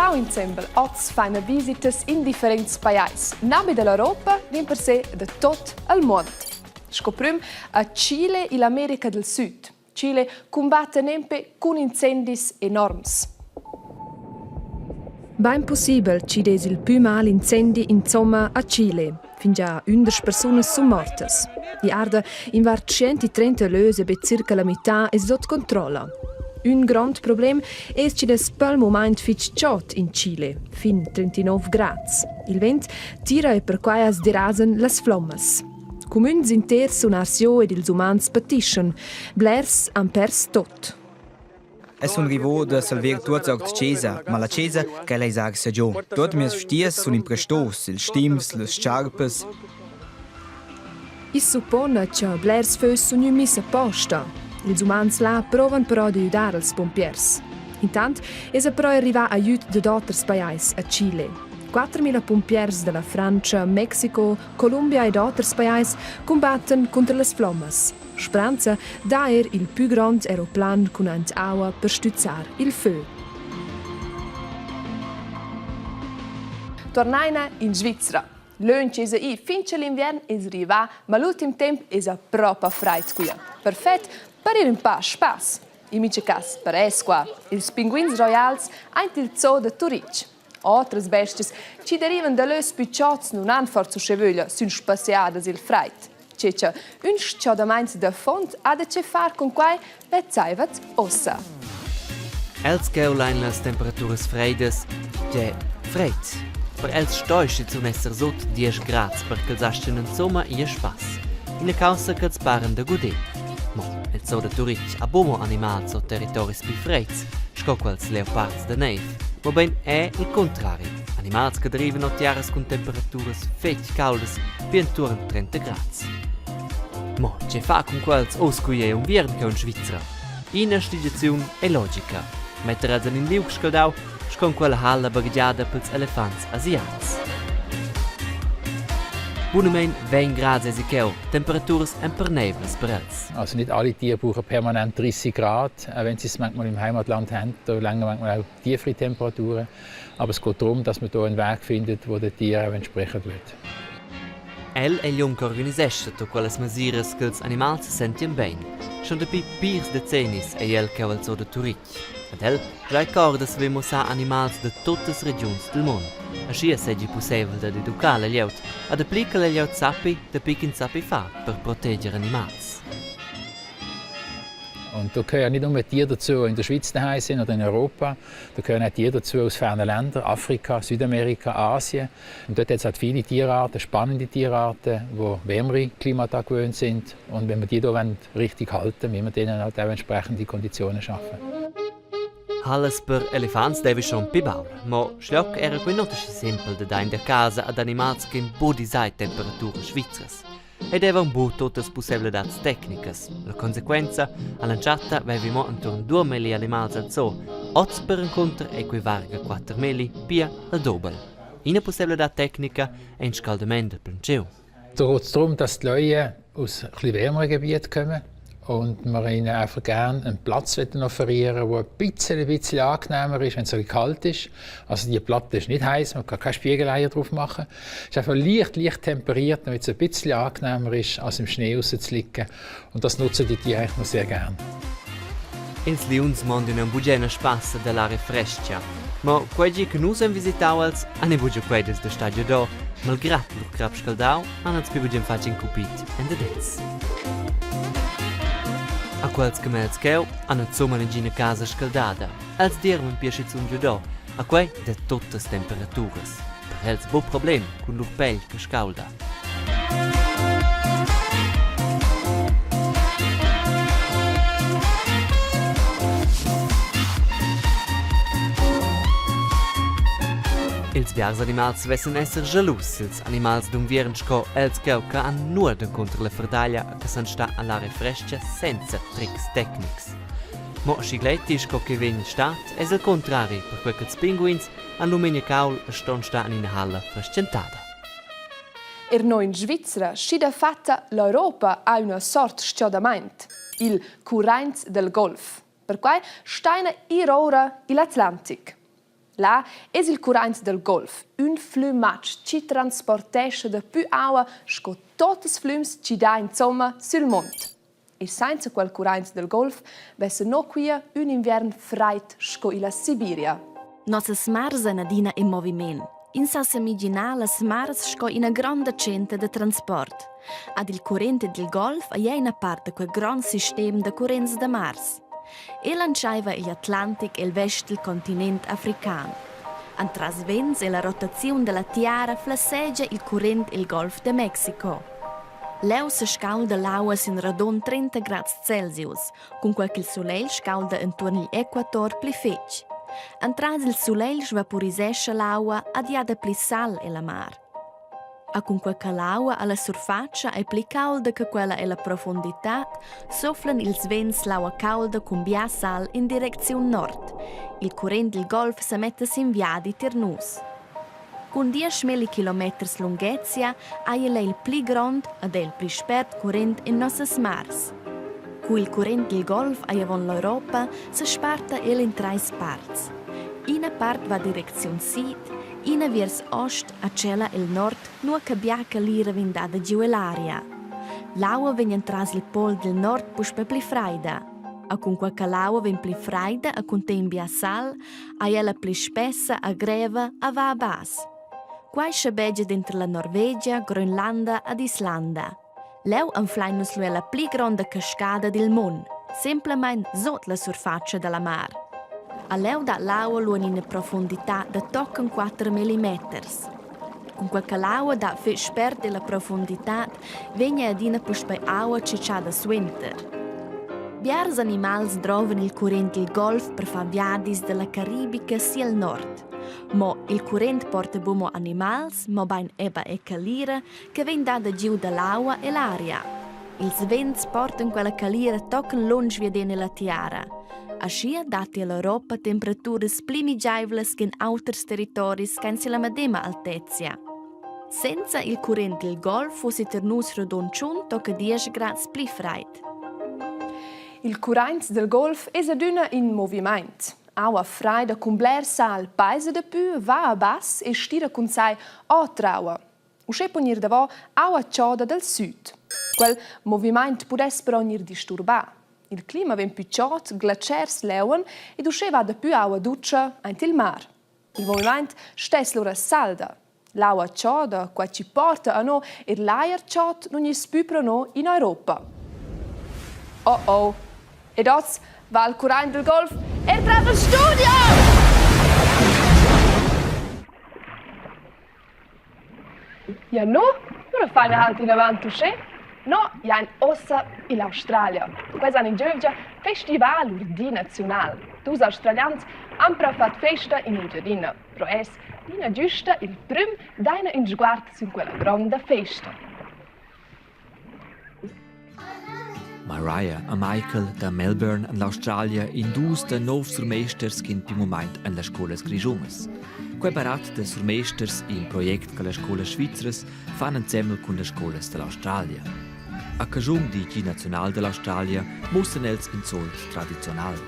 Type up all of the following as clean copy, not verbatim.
Ciao insembel, oz faina visitas in differents pajais, na be dall'Europa, dimpersè da tot il mond. Sco prüm a Chile ill'America del Süd. Chile cumbatta nempe cun incendis enorms. Bain pussibel chi'd es il pü mal incendi insomma a Chile. Fingià ündesch persunas sun mortas. I arda in var 130 lös e be circa la mità es sot controlla. Ün grond problem es chi'd es pel mumaint fich chod in Chile, fin 39 grads. Il vent tira e perquai as derasan las flommas. Cumüns inters sun arsiò ed ils umans patischan. Blers han pers tot. Es sun rivo da salver tuots our d'chesa, ma la chesa quella es arsa giò. Tuot mieus vstiers sun imprestos, ils stims, las s-charpas. I's suppona cha blers fös sun gnü miss aposta. Ils umans là provan però d'ajüdar als pumpiers. Intant esa però arrivà ajüd dad oters pajais a Chile. 4.000 pumpiers da la Frantscha, Mexico, Columbia ed oters pajais cumbattan cunter las flommas. Spranza dà eir il pü grond eroplan cun aint aua per stüzzar il fö. Tornaina in Svizra. Lönch esa i fin cha l'inviern es rivà, ma l'ultim temp esa propa fraid quia. Perfet per ir ün pa a spass. In mincha cas per es qua, ils pinguins roials aint il zoo da Turitg. Otras bestias chi derivan da lös pü chods nun han forsa uschè vöglia sün spassiadas i'l fraid. Che cha ün s-chodamaint da fond ha da che far cun quai, vezzaivat uossa. Els cheu lain las temperaturas freidas, tgè freid. Per els stoi schizun esser sut diesch grads per ch'els astgien insumma ir a spass. Ina caussa ch'els paran da guder. Mo el zoo da Turitg ha buca mo animals o territoris pli freids, sco quels leopards da neiv, mobein è il contrari. Animals che derivan ord tiaras cun temperaturas fetg cauldas, pia entuorn 30 grads. Mo tge fa cun quels oz cui ei unviern cheu en Svizra? Ina sligiaziun è logica. Metter els en in liug scaldau, sco en quella halla baghegiada pils elefants asiats. Bunamein 20 grads esi cheu, temperaturas emperneivlas per els. Also nicht alle Tiere brauchen permanent 30 Grad, auch wenn sie es manchmal im Heimatland haben, da länger manchmal auch tiefere Temperaturen. Aber es geht darum, dass man da einen Weg findet, wo den Tieren auch entsprechen tut. El ei liung che organisescha tut quellas mesiras ch'ils animals sesentien bein. Schon dapi plirs decennis ei el cheu al zoo da Turitg. Ed el schai cor da saver mussar animals da tuttas regiuns dil mund. Aschia seigi pusseivel dad educar la glieud, a dapli che la glieud sappi, dapi ch'ins sappi far per proteger animals. Und da gehören nicht nur Tiere dazu, die in der Schweiz daheim sind oder in Europa, da gehören auch Tiere dazu aus fernen Ländern, Afrika, Südamerika, Asien. Und dort hat es halt viele Tierarten, spannende Tierarten, die wärmere Klimate gewöhnt sind. Und wenn wir die hier richtig halten, müssen wir denen halt auch entsprechende Konditionen schaffen. Hallas per elefants devi schon pli baul, mo schloc era quei not aschi sempel da dar in da casa ad animals che budisai temperaturas svizras. Ei deva buc tuttas pusseivladads tecnicas. La consequenza, all'entschatta vevi mo entuorn duamilli animals al zoo, oz perencunter ei quei varga quatermilli, pia il dubel. Ina pusseivladad tecnica ei in scaldament del plantschiu. Da geht es darum, dass die Leute aus ein bisschen wärmeren Gebieten kommen und wir ihnen einfach gerne einen Platz offerieren der ein bisschen, ein bisschen angenehmer ist, wenn es ein bisschen kalt ist. Also die Platte ist nicht heiß, man kann keine Spiegeleier drauf machen. Es ist einfach leicht, leicht temperiert, damit es ein bisschen angenehmer ist, als im Schnee rauszuliegen. Und das nutzen die Tiere eigentlich noch sehr gerne. Ils liuns mondien aunc bugen a spass dall'aria frestga. Mo quei gi che nus havein visitau els, han ei buca queidas da star giudò, malgrad lur crap scaldau han els pli bugen fatg in cupid en dadens. A quels camels cheu han insumma negina casa scaldada. Els diermen pia schizun giudò, a quei da tuttas temperaturas. Per els buc problem cun lur pegl che scaulda. Ils biars animals vessen esser jalus, ils animals d'unviern sco els cheu che han nuot encunter la ferdaglia e che san star all'aria frestga senza trics tecnics. Mo schi gleiti sco che vegn stat es il contrari, perquei ch'ils pinguins han lu memia caul e ston star en ina halla frestgentada. Er noi in Svizra, schi dafatta l'Europa ha üna sort s-chodamaint, il curraint del Golf. Perquai staina ir oura i'l Atlantic. Là es il curraint dal golf, ün flümatsch chi transportescha dapü aua sco tuot ils flüms chi dà insomma sül muond. E sainza quel curraint dal golf vessa no quia ün inviern fraid sco illa Sibiria. Nossas mars ein adina in moviment. Ins sa semiginar las mars sco ina gronda tschenta da transport. Ad il current dil golf ei ina part da quei grond sistem da currents da mars. El entscheiva igl Atlantic el vest dil continent african. Entras vents e la rotaziun dalla tiara flessegia il current il Golf da Mexico. Leu sescaulda l'aua sin radund 30 grads Celsius, cunquei ch'il sulegl scaulda entuorn igl equator pli fetg. Entras il sulegl svapurisescha l'aua ed ei ha dapli sal ella mar. E cunquei che l'aua alla surfatscha ei pli caulda che quella ella profunditad, soflan ils vents l'aua caulda cun bia sal in direcziun nord. Il current dil golf semetta sin viadi tier nus. Cun dieschmilli kilometers lunghezia ei el il pli grond ed il pli spert current en nossas mars. Cu il current dil golf ei avon l'Europa, sesparta el en treis parts. Ina part va direcziun sid, ina viers ost e tschella el nord, nua che bia calira vegn dada giu ell'aria. L'aua vegn entras il pol dil nord puspei pli freida. E cunquei che l'aua vegn pli freida e cuntegn bia sal, ei ella pli spessa e greva e va a bass. Quai schabegia denter la Norvegia, Grönlanda ed Islanda. Leu anflein nus lu la pli gronda cascada dil mund, semplamein sut la surfatscha dalla mar. A leu dat l'aua lu en ina profunditad da tochen 4 millimeters. Cunquei che l'aua dat fetg spert ella profunditad, vegn ei adina puspei aua tschitschada suenter. Biars animals drovan il current dil golf per far viadis dalla Caribica si al nord. Mo il current porta buc mo animals, mobein era e calira che vegn dada giu dall'aua e l'aria. Ils vents portan quella calira tochen lunsch viaden ella tiara. Aschia datti ell'Europa temperaturas pli migeivlas ch'en auters territoris ch'ein silla medema altezia. Senza il current dil golf fussi ter nus rodund tschun tocca diesch grads pli freid. Il current del golf es adüna in movimaint. Aua fraida cun bler sal paisa dapü, va a bass e stira cun sai otra aua. Uschè po gnir davo aua choda dal süd. Quel movimaint pudess però gnir disturbà. Il clima vegn pü chod, glatschers leuan ed uschè va dapü aua dutscha aint il mar. Il movimaint stess lura salda. L'aua choda, quai chi porta a no eir l'ajer chod nun gniss pü pro no in Europa. Oh oh! Ed hoz va il curraint del golf eir tras il studio! Ja no, lura faina halt inavant uschè. No giain uossa ill'Australia. Quels han in giövgia festivà lur di naziunal. Dus australians han però fat festa in Engiadina. Pro es Nina Giusta il prüm daina ün sguard sün quella gronda festa. Mariah e Michael da Melbourne en l'Australia in dus da novs surmeisters ch'in pli mument en las scolas grischunas. Quei barat da surmeisters è in project che las scolas svizras fan ensemen cun las scolas dall'Australia. A caschun dil Gi naziunal dall'Australia mussan els in sault tradiziunal.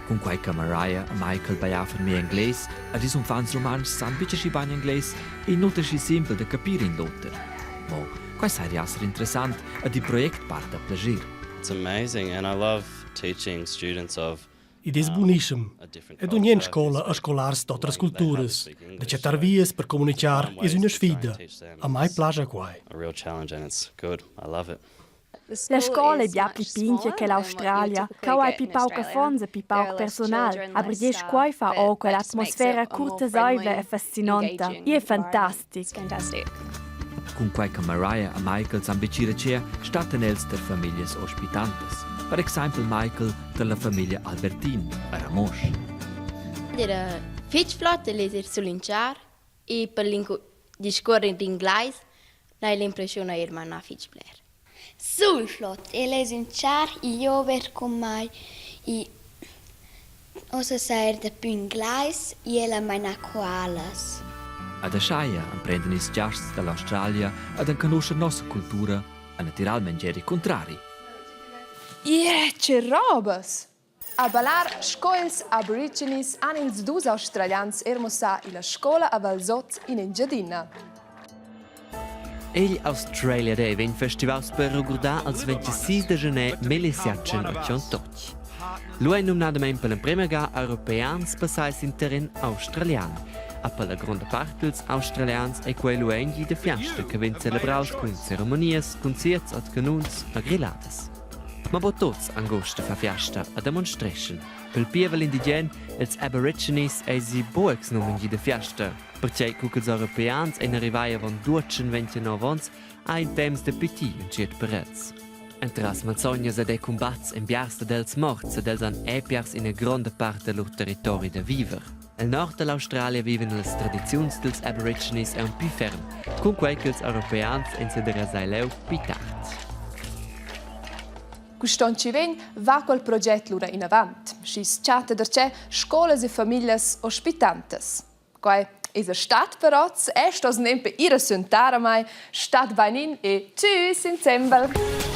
Cunquai che Mariah e Michael baiavan mia englais ed ils uffants rumantschs san buca schi bein englais, ei nuot aschi simpel da capir in l'auter. Mo quai saja esser interessant ed il project parta plascher. It's amazing and I love teaching students of Id es bunischem. Ed ogni in scoula a scolars d'otras culturas. Da chattar vias per comunichar es üna sfida. A mai plascha quai. A real challenge and it's good. I love it. La scola è bia pli pintga che l'Australia. Cheu hai pli pauc affons e pli pauc personal, aber gest quei fa oh quell'atmosfera curtesaivla e fascinonta. Igl è fantastic. Cunquai che Mariah e Michael san betg ir stattan els tar famiglias ospitantas. Per exempel Michael dalla famiglia Albertin a Ramosch. Era fitg flott el esser sulinchar e per discorrer d'inglais n'hai l'impressiun eir manà fich bler. Sul flot, el es ün char giover cun mai i uossa sa eir dapü inglais i el ha mainà koalas. Ad Ascheia emprendan ils giasts dall'Australia ad enconuscher nossa cultura e naturalmein er il contrari. Yeah, che robas! A ballar sco ils aborigines han ils dus australians er mussà illa scola a Valsot in Engiadina. Igl Australia Day vegn festivaus per regurdar als 26 de gener 1788. Lu ein numnadamein per l'emprema ga europeans passai sin terren australian. A per la gronda part dils australians ei quei lu ein gi de fiasta che vegn celebraus cun ceremonias, concerts ad canuns e grilladas. Ma bo tots han gust da far fiasta e demonstreschan. Pel pievel indigen, ils Aborigines, eisi buc num in gi da fiasta, pertgei cu ch'ils europeans ein arrivai avon 229 onns ha in temps da pitir entschiet per els. Entras malsognas ed e cumbats en biars dad els morts ed els han è piars ina gronda part da lur territori da viver. El nord dall'Australia viven las tradiziuns dils Aborigines aunc pli ferm, cunquei ch'ils europeans ein sederasai leu pli tard. Quest'onn chi vegn va quel proget lura inavant, schi's chatta darcheu scolas e famiglias ospitantas. Quai es stat per hoz e sto nempe ir a söntar a mai. Stat bainin e tschüss insembel!